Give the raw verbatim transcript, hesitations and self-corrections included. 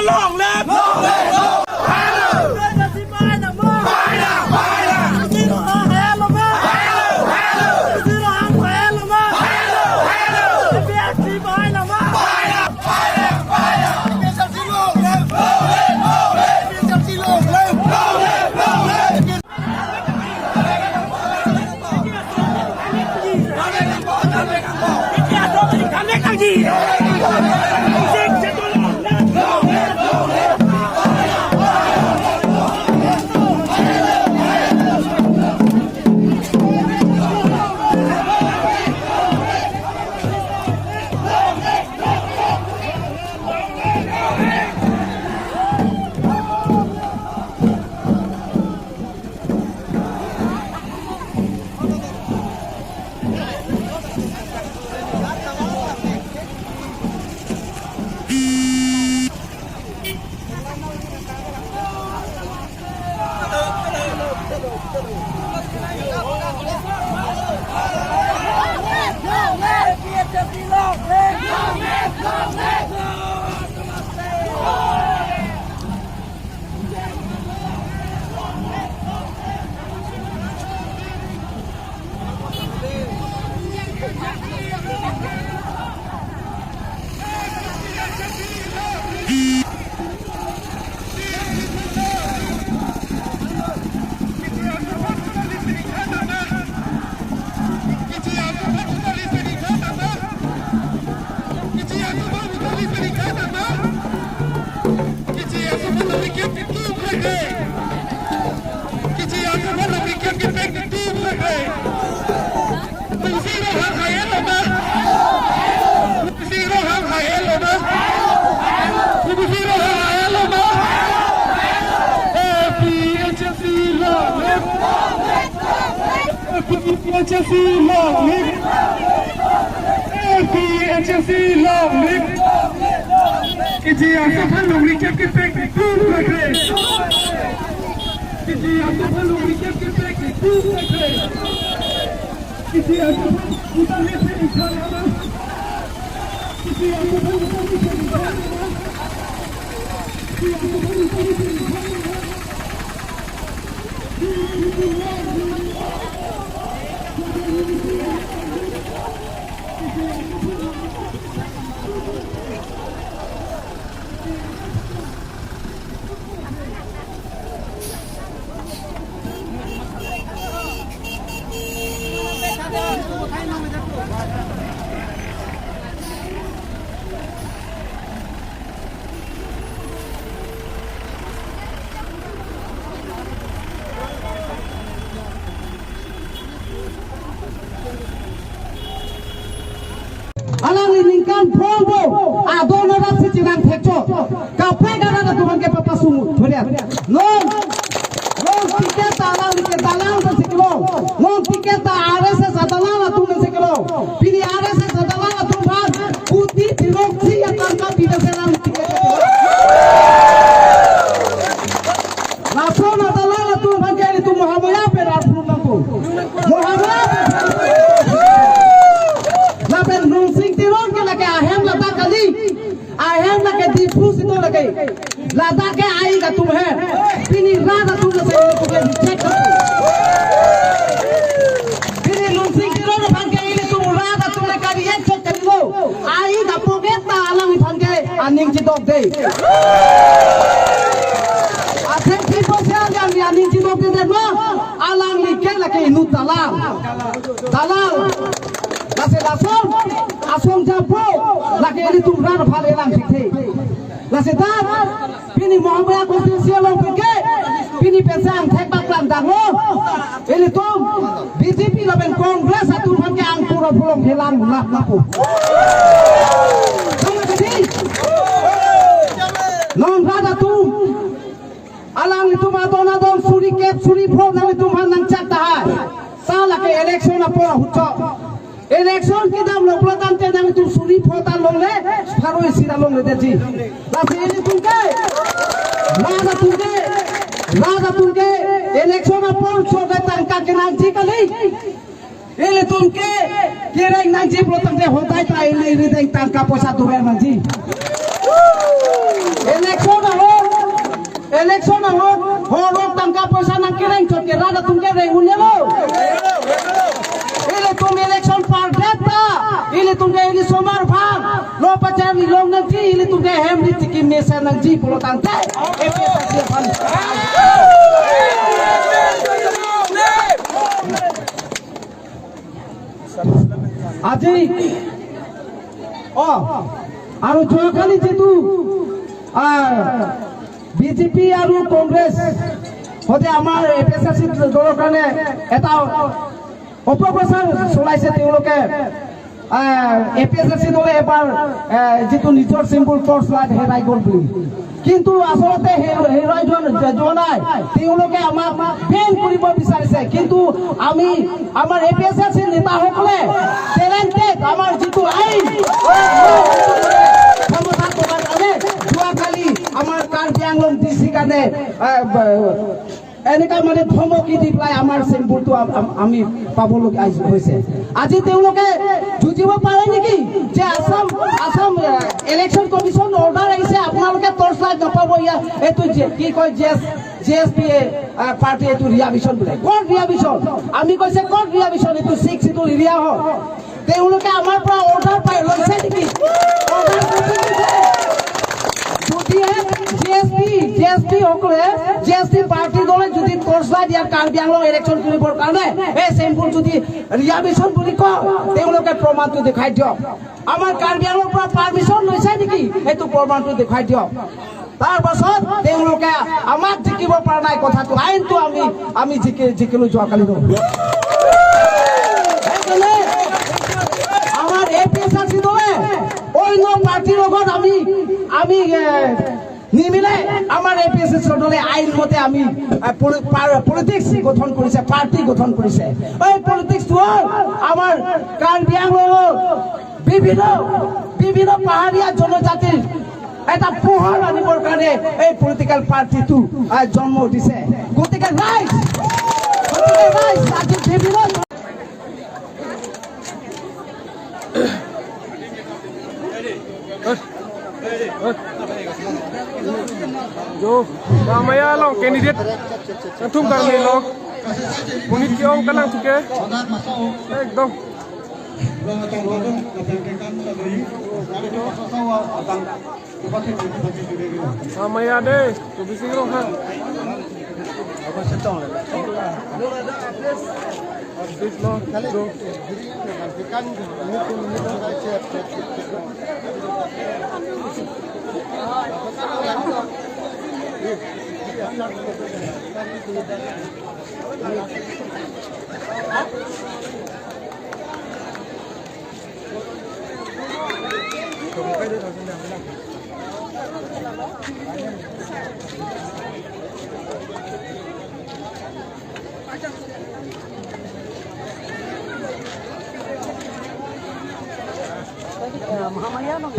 Long live! Long live! Long live! A P H L C long live! A P H L C long live! A P H L C long live! Keji aso aphan longri kep kepek tum kekre. Keji aso aphan longri kep kepek tum kekre. Keji aso aphan utan le se ikhan ama. Keji aso aphan utan le se ikhan ama. Alangli ningkan phongo adon arat si chinang thekchot. Kaprek arat atum aphan ke papasung thoriat. Non, non ticket ta alangli ke dalal ta si kelong. Non ticket ta R S S adalal atum si kelong. Pini R S S adalal atum aphan kuti tirok si atangka pida selang ticket. Lason adalal atum aphan ke ilitum Mahamaya pen arphu nangpo. Mahamaya pen. Lapen Lunsing Teron ke lake ahem ladak kali. Ahem lake Diphu si do lake. Ladak ke ai atum ahem. Pini rat atum lake ilitum ke reject. Pini Lunsing Teron aphan ke ilitum rat atum lake reject chot kali lo. Ai apoke ta alangliphan ke aning chidok de. Athe pi po se alang aning chidok de ma, alangli ke lake inut dalal. Dalal. Lasi lason asong japo lake ilitum rat aphan elang thik the. Lasi dak pini Mahamaya constituency along pen ke pini pensi angthek bak lang danglo. Ilitum B J P lapen Congress atum aphan ke angpura pulong helang lap lapu. Tama kadi? Non rat atum, alanglitum adon adon suri kep suri pho nanglitum aphan nangchak tahai. Sa lake election apor ahut chot. Election kedam lo pulo tangte nangtum suri pho ta longle, pharo isi ta longle detji. Lasi ilitum ke, rat atum ke, rat atum ke, election apor chot le tangka kenangji kali. Ilitum ke, kereng nangji pulo tangte hodai ta ili rideng tangka poisa duver nangji. Election Horok tangka poisa nangkereng chot ke rat atum kereng un-elo. Ilitum election pardet ta, ilitum ke ili somar bhang lo pacharli long nangji, ilitum ke hem ri tiki mesen nangji pulo tangte. APHLC aphan. Aji, oh, aru joakali jitu, ah, BJP aru Congress, hote amar APHLC dolor karone eta opopro sar solai se teoloke, ah, APHLC dole ebar, ah, jitu nijor symbol torch light herai gol buli. কিন্তু আচলতে হে-, হেৰুৱাই যোৱা, যোৱা নাই। তেওঁলোকে আমাক বেন কৰিব বিচাৰিছে। কিন্তু আমি, আমাৰ APHLC নেতাসকলে টেলেণ্টেড, আমাৰ যিটো আইন, ক্ষমতাত থকাৰ কাৰণে যোৱাকালি আমাৰ কাৰ্বি আংলং DC কাৰণে, আহ, ব-, এনেকা মানে ধমকি দি পেলাই আমাৰ চিম্বলটো আম-, আম-, আমি পাবলগীয়া হৈছে। আজি তেওঁলোকে যুঁজিব পাৰে নেকি যে আছাম, আছাম, এ, ইলেকশ্যন কমিশ্যন অৰ্ডাৰ আহিছে, আপোনালোকে টৰ্চ লাইট নাপাব, ইয়াত এইটো যে কি কয়, J S, J S P A, আ, পাৰ্টি এইটো ৰিহাবিশ্যন বোলে। ক'ত ৰিহাবিশ্যন? আমি কৈছে, ক'ত ৰিহাবিশ্যন? এইটো ছিক্স চিডুল এৰিয়া হয়। তেওঁলোকে আমাৰ পৰা অৰ্ডাৰ পাই লৈছে নেকি? অৰ্ডাৰ ক'ত লৈছে? যদিহে J S P, J S P সকলে, জে এছ পি পাৰ্টি দলে যদি টৰ্চ লাইট ইয়াত কাৰ্বি আংলং ইলেকশ্যন কৰিবৰ কাৰণে এই চিম্বল যদি ৰিহাবিশ্যন বুলি কয়, তেওঁলোকে প্ৰমাণটো দেখাই দিয়ক। আমাৰ কাৰ্বি আংলঙৰ পৰা পাৰ্মিশ্যন লৈছে নেকি? সেইটো প্ৰমাণটো দেখাই দিয়ক। তাৰ পাছত তেওঁলোকে আমাক জিকিব পৰা নাই কথাটো, আইনটো আমি, আমি জিকি-, জিকিলো যোৱাকালি। সেইকাৰণে আমাৰ APHLC দলে অন্য পাৰ্টিৰ লগত আমি, আমি, এ, নিমিলে আমাৰ APHLC দলে আইন মতে আমি, আ, পলি-, পাৰ-, পলিটিক্স গঠন কৰিছে, পাৰ্টি গঠন কৰিছে। এই পলিটিক্সটো হ'ল আমাৰ কাৰ্বি আংলঙৰ বিভিন্ন, বিভিন্ন পাহাৰীয়া জনজাতিৰ এটা পোহৰ আনিবৰ কাৰণে এই পলিটিকেল পাৰ্টিটো, আ, জন্ম দিছে। গতিকে ৰাইজ, গতিকে ৰাইজ আজি বিভিন্ন Jo, Ramayana along candidate, nangtum karni lo. Punit ke-ong kalang tuke. Ekdom. Amaya de, tu bising rong ha. Apa setong le? Update lo, jo. Mahamaya no,